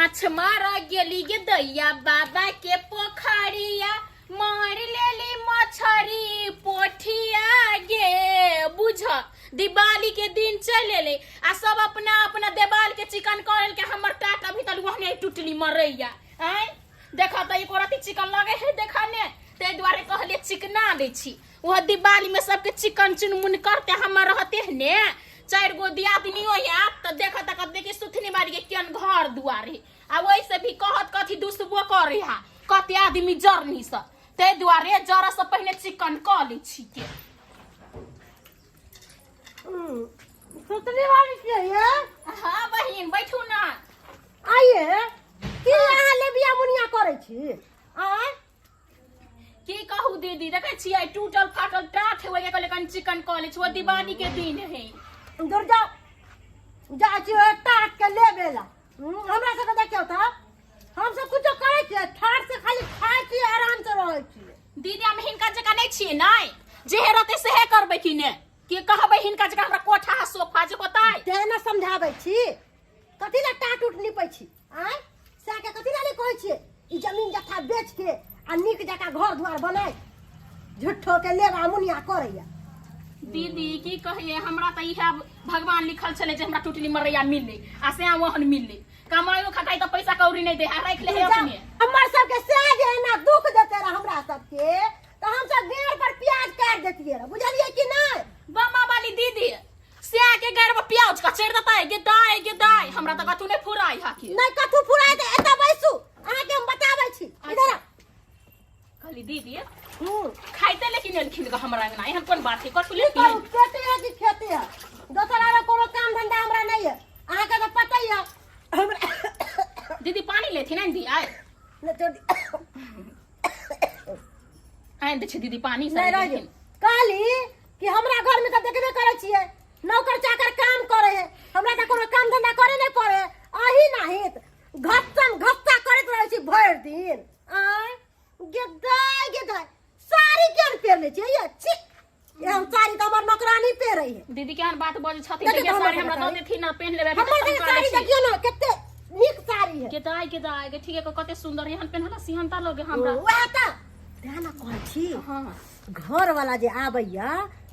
माछ मार गेली गे दैया बाबा के पोखरिया, मार लेली मछरी पोठिया गे। बुझ दिवाली के दिन चल एले आ सब अपना अपना देवाल के चिकन कर के हमर टाट अभी तक वहने टूटली मरैया। आय देखा त एको रति चिकन लगे है देखा ने, ते दुआरे कहलिए चिकना दै छी। वह दिवाली में सबके चिकन चुनमुन करते हमर रहते है ने चार गो दियादनियो याद त देखा त कत देखी सुथनी मारी के केन घर दुआरे आ वैसे भी कहत कथी दुसबो करे हा कते आदमी जरनी स, ते दुआरे जरा से पहिने चिकन क लै छी के। सुतने वाली छियै ये? हाँ बहिन बैठू ना। आइए की अहाँ लेबिया मुनिया करै छी? आँय की कहू दीदी, देखै छियै टूटल फाटल टाट है, कहले कनि चिकन कऽ लै छी, ओ दिवाली के दिन है। दूर जाओ, जाइ छी ओहि टाट के लेबे ला। हमरा सबके देखियौ तऽ हम सब कुछो करै छियै, ठाठ से खाली खाइ छियै, आराम से रहै छियै। दीदी हम हिनका जकाँ नहि छियै, नहि जेहे रहतै सेहे करबै कि ने, के कहबै हिनका जकाँ हमरा कोठा आ सोफा जे होतै। तें ने समझाबै छी, कथी लए टाट उट नीपै छी? आँय सएह के कथी लए नहि कहै छियै ई जमीन जथा बेच के आ नीक जकाँ घर दुआर बनाय, झूठो के लेबा मुनिया करैया। दीदी की कहिए, हमरा तऽ इएह भगवान लिखल छलै जे हमरा टुटली मरैया मिललै आ से ओहन मिललै। कमाइयो खटाइ तऽ पैसा कौड़ी नहि दे है, राखि ले है अपने। हमर सबके सएह जे एना दुख देते रह हमरा सबके तऽ हमसब गेड़ पर प्याज काटि देतियै रह, बुझलियै कि नहि? बमा वाली दीदी से के गैर में प्याज कचेर देतै गे दाय गे दाय, हमरा तऽ कथू नहि फुराइ हा की। नहि कथू फुराइ तऽ एतऽ बैसू, अहाँके हम बताबै छी। इधर आउ। कहली दीदी खाइते लेकिन एलखिन ग हमरा अंगना, एहन कोन बात है कथू की लेकिन करू, खेती है कि खेती है, दोसर आरो कोनो काम धंधा हमरा नहीं है, अहाँके तऽ पता ही है हमरा। दीदी पानी लेथिन आनि दी आय? नहि छोड़ दी। आनि दै छै दीदी पानी नहीं रह गेल। कहली कि हमरा घर में तऽ देखबे करै छियै नौकर चाकर काम करे है, हमरा तऽ कोनो काम धंधा करे नहीं पड़े, अही नाहित घस्सम घस्सा करैत रहै छी भरि दिन। आँय गेदाय गेदाय साड़ी केहन पहिरले छियै ये? छी, एहन साड़ी तऽ हमर नौकरानी पहिरै है। दीदी केहन बात बजै छथिन? देखियौ देखियौ तऽ साड़ी हमर हमरा दऽ देथिन ना पहिन लेबै। हमर सबके साड़ी देखियौ ने कते नीक साड़ी है। गेदाय गेदाय गे ठीक है, कते सुंदर एहन पेन्हला सिहनता लगे हमरा। वएह तऽ तें ने कहै छी। हाँ। घर वाला जे आबैया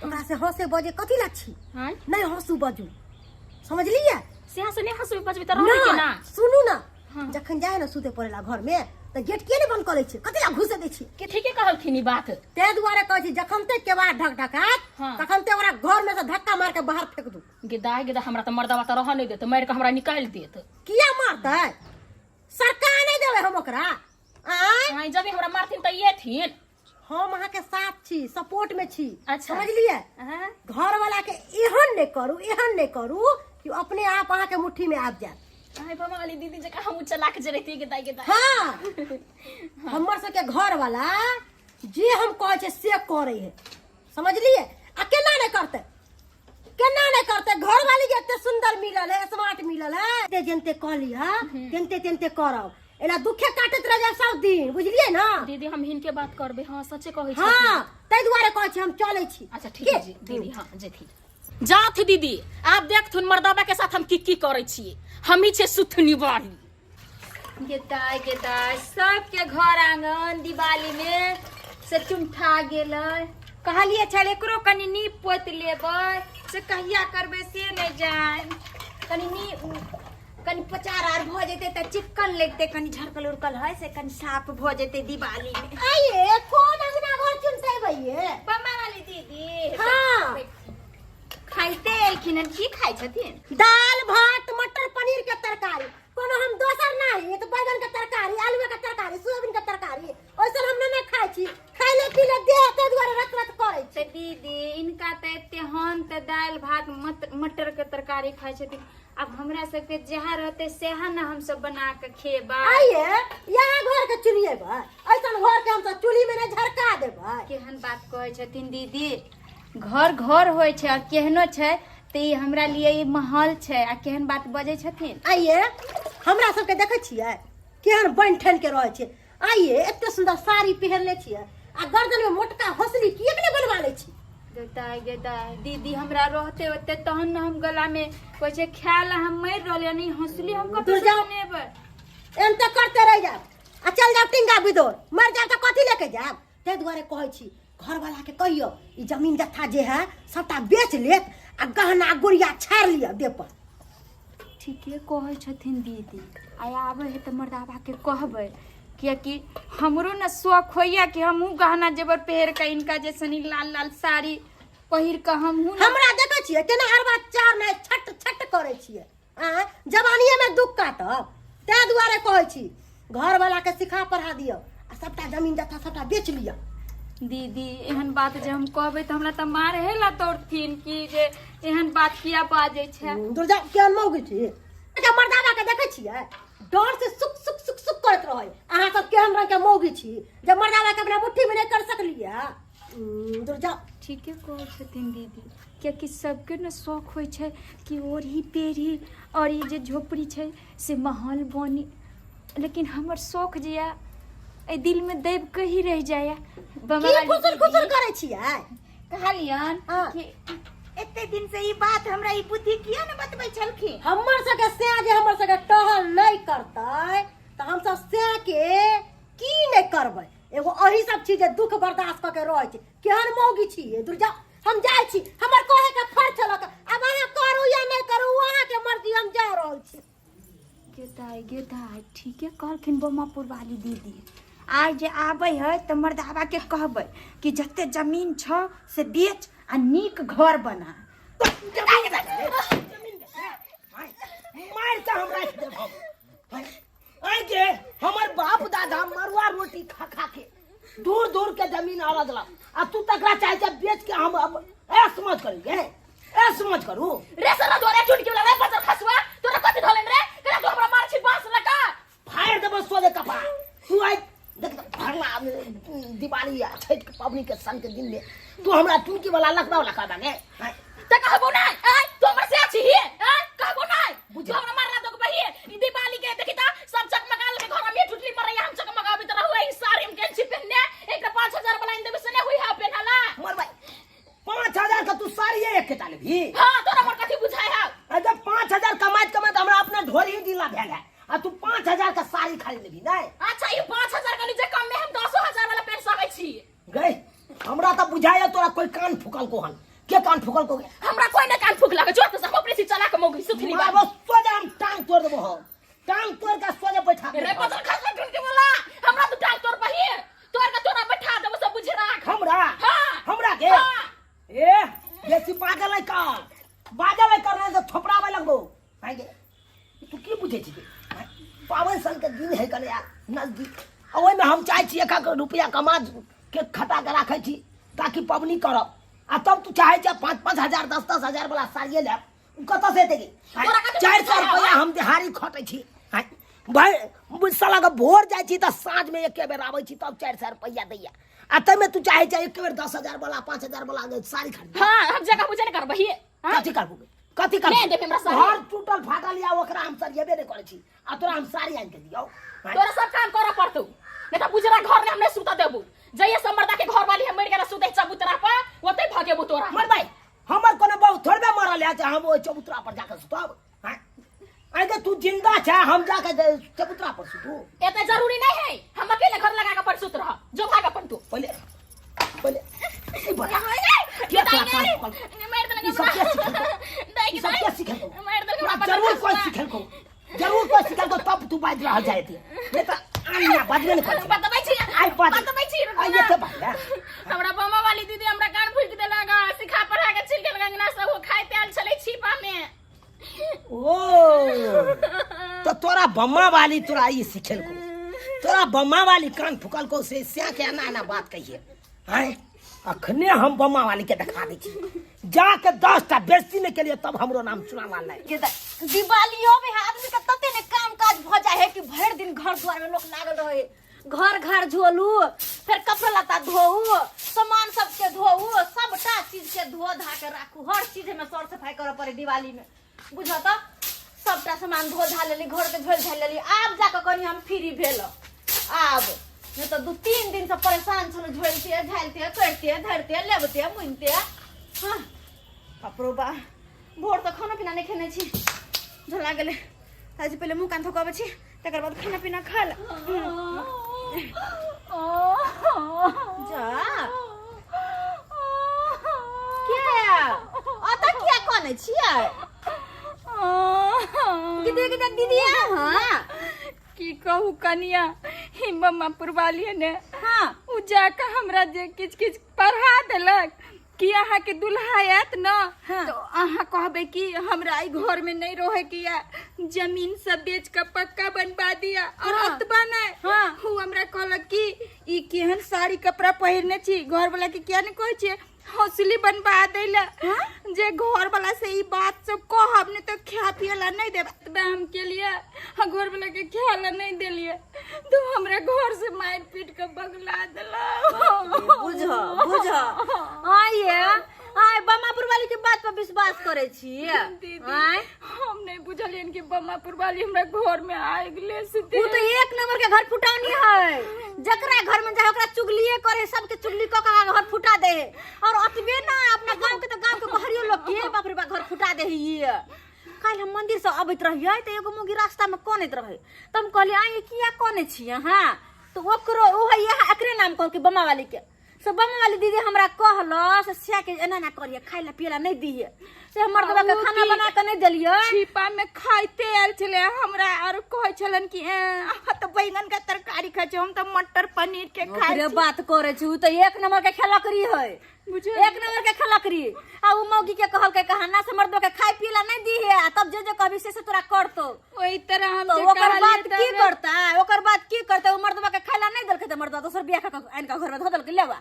ओकरा से हंसे बजे कथी ला छी? हाँ? नहीं हंसू बजू, समझलियै? से हंसू नहि हंसू बजबी तऽ रहबै केना? सुनू ना। हाँ। जखन जाए ना सुते पड़ेला घर में तऽ गेट किए ने बंद कऽ लै छी, कथी ला घुसे दै छी? के ठीके कहलखिन ई बात। ताहि दुआरे कहै छी जखन ते केबाड़ ढक ढकात हाँ। तखन ते ओकरा घर में से धक्का मार के बाहर फेंक दू। गेदाय गेदा, हमरा तऽ मर्दवा तऽ रहऽ नहि देत, मारि कऽ हमरा निकालि देत। किया मारतै? सरकार नहीं देबै हम ओकरा। आँय आँय जब हमरा मारथिन तऽ एथिन। हम अहाँ के साथ छी, सपोर्ट में छी। अच्छा। समझलियै? हाँ। घर वाला के एहन नहीं करू, एहन नहीं करू कि अपने आप अहाँ के मुट्ठी में आबि जायत। आय बाबा वाली दीदी जकाँ हम चलाक जे रहितियै गेदाय गेदाय। हाँ, हमर सबके घर वाला जे हम कहै छै से करै है, समझलियै? आ केना नहीं करतै, केना नहीं करतै? घर वाली के एते सुंदर मिलल है, स्मार्ट मिलल है, ते जेनते कहली है तेनते तेनते करब, एना दुखे काटैत रह जायब सब दिन, बुझलियै ना? दीदी हम हिनके बात करबै, हाँ सचे कहै छी। हाँ ताहि दुआरे कहै छी हम चलै छी। अच्छा ठीक है जी दीदी, हाँ जेथी जाथ दीदी, आब देखथुन मर्दाबा के साथ हम की की करै छियै, हम ही छियै सुथनी वाली। गेताय गेताय सबके घर आंगन दिवाली में से चुमठा गेलै। कहलिए छल एकरो कनि नीप पोति लेबै, से कहिया करबै से नहि जान। कनि नी कनि पचार आर भऽ जेतै तऽ चिक्कन लगतै, कनि झरकल उरकल है से कनि साफ भऽ जेतै दिवाली में। आइए कोन अंगना घर चुनतेबै ये? बम्मा वाली दीदी। हाँ। खाइते एलखिन हन, की खाइ छथिन? दाल भात मटर पनीर के तरकारी, कोनो हम दोसर नहीं तो बैगन के तरकारी, आलू के तरकारी, सोयाबीन के तरकारी ओइसन हम नहीं खाइ छी, खाइले पीले देह ताहि दुआरे रत रत करै छी। तऽ दीदी इनका तऽ एते हन तऽ दालि भात मटर के तरकारी खाइ छथिन, आब हमरा सबके जहाँ रहते सेहा ने हमसब बना के खेबै। आइए यहाँ घर के चुनिएबै, ऐसन घर के हमसब चूल्ही में नहीं झरका देबै। केहन बात कहै छथिन दीदी, घर घर होइ छै और केहनो छै तऽ ई हमरा लिए ई महल छै, आ केहन बात बजै छथिन। आइए हमरा सबके देखै छियै केहन बनि ठनि के रहै छै। आइए एते सुंदर साड़ी पहिरले छियै आ गर्दन में मोटका हौसली किएक नहि बनवा लै छी? गेदाय गेदाय दीदी, हमरा रहते ओते तहन ने हम गला में कहै छै खाय ला हम मरि रहलियै, नहीं हौसली हम कतऽ दूर से जाओ। बनेबै? जायब विदोर मर जायब तऽ कथी लेके जायब ताहि दुआरे कहै छी घरवाला के कहियो ई जमीन जत्था जे है सबटा बेच लेत आ गहना गुड़िया छाड़ि लिअ देह पर। ठीके कहै छथिन दीदी। आइ आबै है तऽ मर्दाबाके कहबै, कियाकि हमरो ने शौक होइया कि हमहूँ गहना जेवर पहिर कऽ इनका जैसन ई लाल लाल साड़ी पहिर कऽ हमहूँ ने। हमरा देखै छियै केना अरबा चार नहि छट छट करै छियै। आँय जवानिए में दुख काटब, ताहि दुआरे कहै छी घरवाला के सिखा पढ़ा दियौ आ सबटा जमीन जथा सबटा बेच लिअ। दीदी एहन बात जे हम कहबै तऽ हमरा तऽ मारहे ला दौड़थिन कि जे एहन बात किया बाजै छै। दुर्जा केहन मौगी छी, एकटा मर्दाना के देखै छियै डर से सुक सुक सुक सुक करैत रहै। अहाँ सब केहन रंग के मौगी छी जे मर्दाना के अपना मुट्ठी में नहि कर सकलियै। दुर्जा ठीके कहै छथिन दीदी, कियाकि सबके ने शौक होइ छै कि ओढ़ी पेढ़ी और ई जे झोपड़ी छै से महल बनी, लेकिन हमर शौक जे यऽ एहि दिलमे दबि कऽ ही रहि जाइए। की खुसुर खुसुर करै छियै? कहलियन हाँ। कि एते दिन से ई बात हमरा ई बुद्धि किया ने बतबै छलखिन? हमर सबके सैं जे हमर सबके टहल नहि करतै तऽ हमसब सैं के की नहि करबै। एगो अही सब छी जे दुख बर्दाश्त कऽ के रहै छी। केहन मौगी छी ये दुर्जा। हम जाइ छी, हमर कहे के फर्ज छलक, आब अहाँ करू या नहि करू ओ अहाँके मर्जी, हम जा रहल छी। गे दाइ, गे दाइ, ठीके कहलखिन बमापुर वाली दीदी। आइ जे आबै है तऽ मर्दाबा के कहबै कि जते जमीन छौ से बेच आ नीक घर बना। मार के हम राखि देब हम। आइ के हमर बाप दादा मरुआ रोटी खा खा के दूर दूर के जमीन अरदलक आ तू तकरा चाहे छै बेच के हम अब ऐश मौज करू गे, ऐश मौज करू। रे साला तोरे चुटकी वाला रे बचल खसुआ, तोरा कथि धोलन रे? केना तू हमरा मार छी बांस लगा? फाड़ देबो सोझे कपार। तू आइ देख भरला दिवाली आ छठ के पबनी के संग के दिन में तू हमरा चुनकी वाला लकड़ा वाला कहबा गे। त कहबो नै, आय तू हमर से छी हे, आय कहबो नै। तू हमरा मारला तो बही ई दिवाली के देखी त सब चकमका के घर में टुटली मरैया, हम चकमकाबी त रहु ई साड़ी हम केन छी पहनने, एक 5000 वाला इन देबे से नै होई है पहनला। मर भाई 5000 का तू साड़ी एक के लेबही? हां तोरा हमर कथि बुझाय है? अरे जब 5000 कमाइत कमाइत हमरा अपना ढोरी दिला भेल है आ तू 5000 का साड़ी खरीद लेबही नै? अच्छा ई 5000 का जे कम में हम 10000 वाला पहन सकै छी। गई हमरा त बुझाय तोरा कोई कान फुकल को हन। के कान फुकल को? हमरा कोई न कान फुकला के, जो त हम अपने से चला के मौगी सुथनी बाबा बाबू। सोजा हम टांग तोड़ देबो, हम टांग तोड़ के सोजा बैठा रे बदल खसला ढूंढ के बोला हमरा तू टांग तोड़ बही तोड़ के तोरा बैठा देबो, सब बुझे राख। हमरा? हां। हमरा के? हां। ए बेसी बाजल नहीं कर, बाजल नहीं करने से थोपड़ावे लगबो। भाई गे तू की बुझे छी? पावन सन के दिन है कने यार नजदीक, आ ओहिमे हम चाहे छी एक एक रुपया कमा के खटा के राखै छी ताकि पबनी करब, आ तब तू चाहे छै 5-5 हजार 10-10 हजार वाला साड़िए लेब, उ कतऽ से एतै गे? तोरा कथी 400 बुझाइ रुपया हम दिहाड़ी खटै छी। आँय, भाई, साला के भोर जाइ छी तऽ साँझ में एके बेर आबै छी तब 400 रुपया दैया, आ ताहिमे तू चाहे छै एके बेर 10,000 वाला 5,000 वाला साड़ी खरीद। हां हम जगह बुझे ने करबही। हाँ? कथी करबू? कथी करबू? नहि देबै हमरा साड़ी। घर टूटल फाटल या ओकरा हम सरियेबे नहि करै छी आ तोरा हम साड़ी आनि के दियौ। तोरा सब काम करऽ पड़तौ, नहीं तऽ बुझरा घर में हम नहीं सुतऽ देबू। जइए सब मर्दा के घर वाली हम मरि गेला सुतै चबूतरा पर, ओतै भगेबू तोरा। मर भाई, हमर कोनो बहु थोड़बे मरल है जे हम ओहि चबूतरा पर जाके सुतब। हाँ? आइ जे तू जिंदा छै हम जाके चबूतरा पर सुतू? एते जरूरी नहीं है, हम अकेले घर लगा के पर सुत रह, जो भाग अपन तू। पहिले पहिले ई बता। के तोरा कान पकड़? मार देलक ई सब हमरा। के सिखेलकौ? दाइ ई सब दाइ। के सिखेलकौ? मार देलक तोरा हमरा। जरूर कोई सिखेलकौ, जरूर कोई सिखेलकौ तब तू बाजि रहल जाय एते। नहीं तऽ आन ना बाजबे नहि करै छै। बतबै छी, आइ बाज। बतबै छी। आइ एते बाज ले। हमरा बमा वाली दीदी हमरा कान फूकि देलक, सिखा पढ़ा के चलि गेल अंगना, सब ओ खाइत आयल छलै छिपा में। ओ तो तोरा बम्मा वाली तोरा ई सिखेलको, तोरा बम्मा वाली कान फुकलको से स्या के एना एना बात कहिए। आँय अखने हम बम्मा वाली के देखा दै छी, जाके 10टा बेइज्जती नहि केलिए तब हमरो नाम सुनावा नहि। के त दिवालियो में आदमी के तते ने काम काज भ जाए है कि भरि दिन घर द्वार में लोग लागल रहे, घर घर झोलू, फिर कपड़ा लत्ता धोऊ, सामान सबके धोऊ, सबटा चीज के धो धा के राखू, हर चीज में सर सफाई करऽ पड़े दिवाली में, बुझ त सबटा सामान धो धा लेली, घर के झोल झाल लेली, आब जाके कनी हम फ्री भेल। आब नहीं तो 2-3 दिन से परेशान छलहुँ, झोलते झालते करते धरते लेबते मुनते। हाँ बापरो बा, भोर तऽ खाना पीना नहि खेने छी, झोला गेलै। ताहि पहिले मुँह कान धोकऽ अबै छी, तकर बाद खाना पीना खा ले। जा के अतऽ किया कनै छियै दीदी दीदी दीदी अहाँ की कहू कनिया ही मम्मा पुरवालिए ने हाँ उ जाके हमरा जे किछ किछ पढ़ा देलक कि अहाँ के दुल्हा आयत न हाँ। तो अहाँ कहबे कि हमरा ई घर में नहीं रहे के या जमीन सब बेच के पक्का बनवा दिया और हाँ। अतबा नहीं हाँ। उ हमरा कहलक कि ई केहन साड़ी कपड़ा पहिरने छी घर वाला के किया नहीं कहै छियै हौसली बनवा दैला जे घर वाला से ई बात सब कहब नहीं तो खा पियला नहीं देब अतबा हम के लिए हाँ घर वाला के खाला नहीं देलिए तो हमरा घर से मार पीट के बगला देला बुझ बुझ आइए आइ बमापुर वाली के बात पर विश्वास करै छी दीदी आँय हम नहीं बुझलियन कि बमापुर वाली हमरा घर में आ गेले से उ तो एक नंबर के घर फुटौनी है जकरा घर में जाए ओकरा चुगलिए करे सबके चुगली क के घर फुटा दे और अतबे ना अपना गांव के तो गांव के बाहरियो लोग के बाप रे बाप घर फुटा दे ये काल्हि हम मंदिर से अबैत रहियै तऽ एगो मुगी रास्ता में कनैत रहै तऽ हम कहलियै आइ किया कनै छी अहाँ तऽ ओकरो ओ है इएह एकरे नाम कहलकै बमा वाली के से बमा वाली दीदी हमरा कहलस से के एना एना करिए खाइ ला पिए ला नहि दिहे से हमर दबा के ओ खाना की- बना के नहि देलियै छिपा में खाइते आयल छलै हमरा और कहै छलन कि ए, अहाँ तऽ बैंगन के तरकारी खाइ छी हम तऽ मटर पनीर के खाइ ओकरे छी बात करे छी उ तऽ एक नंबर के खेलकरी है बुझलियै? एक नंबर के खेलकरी आ उ मौगी के कहलकै कहाना से मर्दो के खाय पिए ला नहीं दिहे आ तब जे जे कहबी से से तोरा करतो ओहि तरह हम तो जे ओकर कहलियै बात तऽ की हमरा- करता ओकर बात की करता उ मर्दबा के खाय ला नहीं देलकै त मर्दबा दोसर बियाह के आनि के घर में धो देलकै लेवा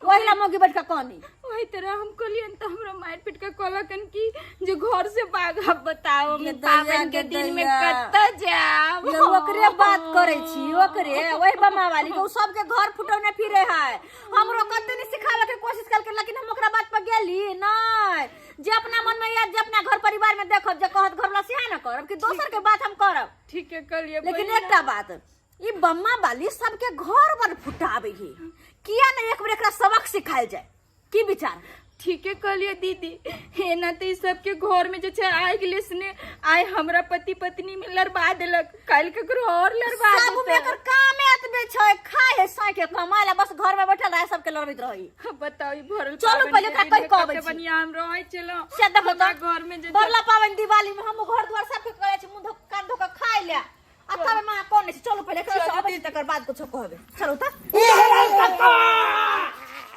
ओहि ला मौगी बैठ के कहनी ओहि तरह हम कहलियन तऽ हमरा मारि पीट के कहलकन कि जे घर से भागब बताओ हम गे दैया, पाबनि के गे दिन में दैया। कतऽ जायब ये ओकरे बात करे छी ओकरे वही बमा वाली के उ सबके घर फुटौने फिरे है हमरो कते नहीं सिखावे के कोशिश कलके लेकिन हम ओकरा बात पर गेली नहीं जे अपना मन में याद जे अपना घर परिवार में देखब जे कहत घर वाला सेहा न करब कि दोसर के बात हम करब ठीक है कहलिए लेकिन एकटा बात ई बम्मा वाली सबके घर बड़ फुटावे है किया नहीं एक बेर एकरा सबक सिखायल जाए की विचार ठीके कहलिए दीदी हे ना तऽ ई सबके घर में जे छै आइ गेलै से आइ हमरा पति पत्नी में लड़बा देलक काल्हि ककरो और लड़बा सब में देतै। एकर कामे एतबे छै खाय है साय के कमाय ला बस घर में बैठल रहे सबके लड़बैत रही बताउ ई भरल चलू पाबनि पहिले के ओकरा दिन कहि में कऽ अबै कते छी। बढ़िआँ हम रहै छलहुँ से देखो हमरा तऽ घर में जे छै बरला पाबनि दिवाली में हम घर द्वार सबके करै छी मुंह धो कान धो के खाय ले आ तब मां कोन छै चलू पहिले एकरा से अबै छी तकर बाद कुछो कहबै चलू तऽ कक्का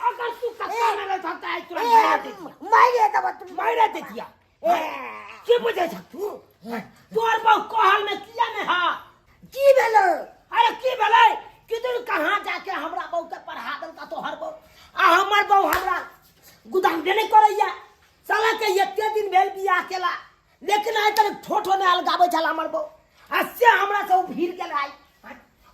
अगर तू कक्का नहीं सकता है तुरंत मार देती मारे देब तू मारे देतिया की बुझे छ तू तोर बहु कहल में किया नहीं हा की भेलै अरे की भेलै कि तू कहाँ जाके हमरा बहु के पढ़ा देलका तोहर बहु आ हमर बहु हमरा गुदाम नहीं करैया साला के एते दिन भेल बियाह केला लेकिन आइ तक ठोठो नहि अलगाबै छल हमर बहु आ से हमरा से ओ भीड़ गेल आइ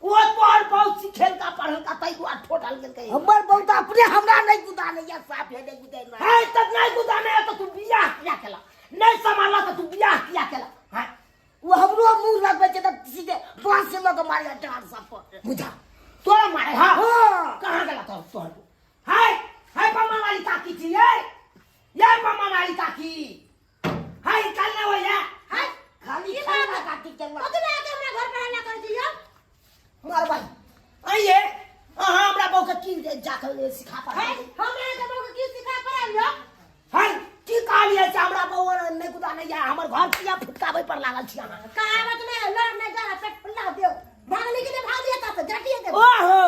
ओ तोहर बहु सिखेलका पढ़लका ताहि दुआरे ठोठ अलगेलकै हमर बहु तऽ अपने हमरा नहि गुदानैया साफे नहि गुदानैया है तब नहि गुदाने तऽ तू बियाह किया केला नहि सम्हारला तऽ तू बियाह किया केला हैं ओ हमरो मुँह लगबै छै तऽ सीधे बाँस से लऽ कऽ मारैया डाँर सब पर बुझा तोरा मारे हाँ हाँ। कहाँ गेला तोहर तोहर हाय हाय बम्मा वाली काकी छी ये ये बम्मा वाली काकी हाय काल ना होया हाय खाली खाना काटी के मार कथी लए के हमरा घर पर हल्ला करै छी यौ मार भाई आइए अहाँ हमरा बहू के की जाके सिखा पा है हमरा के बहू के की सिखा पड़ाल यौ हाय की कहलियै से हमरा बहू नहि कुदा नहि या हमर घर किया फुटकाबै पर लागल छी अहाँ कहावत में लड़ नहीं जा पेट फुला दियो भागली कि नहीं भागली त जटिए दे ओहो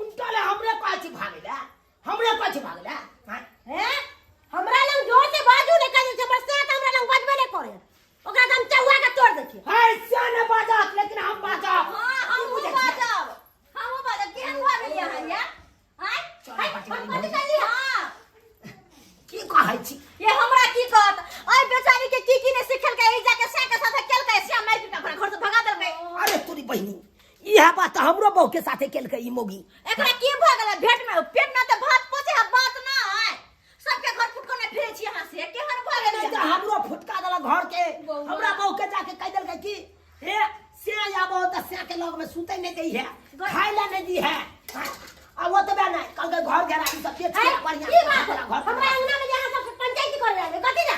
उनका ले हमरे पाछी भागे ले हमरे पाछी भागे ले हाँ? हैं हमरा लंग जोर से बाजू नहीं कहे छै बस से हमरा लंग बाजबे नहीं करे ओकरा तो हम चौआ के तोड़ देखिए हाय से ने बाजत लेकिन हम बाजब हां हमहू बाजब हमहू बाजब केहन भऽ गेलियै अहाँ या आँय चल, हाय, बाजब, हम कथी कहली हां की कहै छी ये हमरा की कहत अइ बेचारी के की की ने सिखेलकै ई जाके से के साथे केलकै से मारि पीट के घर से भगा देलकै अरे तोरी बहिनी इएह बात तऽ हमरो बहू के साथे केलकै ई मोगी एकरा की भऽ गेलै भेट में पेट में तऽ भात पोचे है बात ना है सबके घर फुटकोने फिरे छी अहाँ से केहन भऽ नहि गेलै तऽ हमरो फुटका देलक घर के हमरा बहू के जाके कहि देलकै कि हे से आबो तऽ से के लग में सुतै नहि दै है खाय ला नहि दी है आ ओतबे नहि कहलकै घर घेरा ई सब बेच के बढ़िया की बात तोरा घर हमरा अंगना में यहाँ सब पंचायती करे रहे कथी ना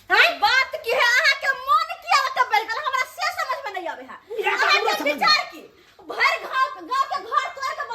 हैं बात की है अहाँ के मन किया ओतऽ बढ़ि गेल हमरा से समझ में नहीं आवे है इएह तऽ अहाँ हमरो के समझ में विचार की भरि गाँव गाँव के घर तोड़ के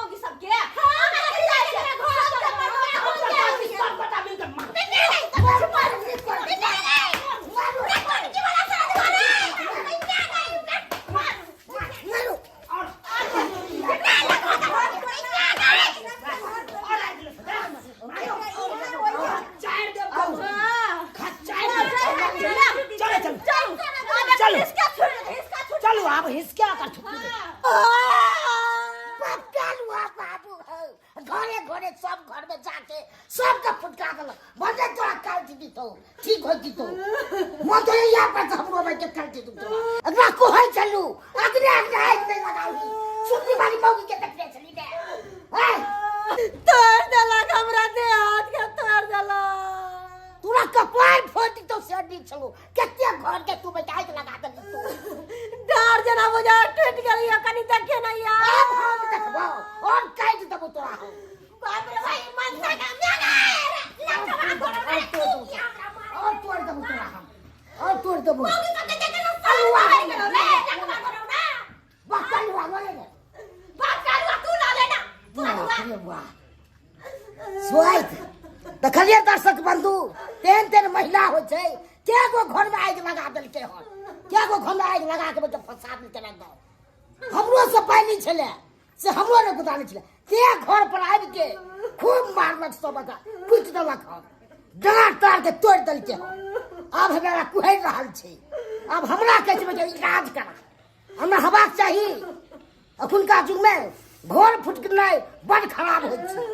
छौ ठीक हो जीतो मत या पर हमरो में के कर दे तू अगला कोहै चलू अगले अगले आइ नहीं लगावी सुननी वाली मौगी के देखने चली ने हैं तोड़ देलक हमरा देह हाथ के तोड़ देलक। तोरा कपार फोड़ दितो से नीक छलो। कते घर के तू बचाइ के लगा देली तू। डर जेना बुझा टूटि गेलै, कनि देखियौ ने यार। आब हम देखबो और काटि देबो तोरा हम। बाप रे भाई मनसा का मेगा लठवा और तोड़ देबो, और तोड़ देबो तोरा हम, और तोड़ देबो। मौगी सबके देखे ना सालुआ भरि गेलौ रे, लठवा करौ ना। बाप कलुआ बोले ने। बाप कलुआ तू ल ले ना, तू बाप रे वाह। सोइत देखलिए दर्शक बंधु, तेहन तेहन महिला होइ छै, के गो घर में आगि लगा देलकै हन, के गो घर में आगि लगा के बच्चा फंसा देलकै हन। हमरो से पानि छलै से हमरो ने गुदाने छलै, ते घर पर आबि के खूब मारलक सब, एकरा कुचि देलक हन, डाँट तार के तोड़ि देलकै हन। आब हमरा कुहरि रहल छै, आब हमरा कहै छै जे इलाज करा, हमरा हेबाक चाही। अखुनका युगमे घर फुटकनाइ बड़ खराब होइ छै।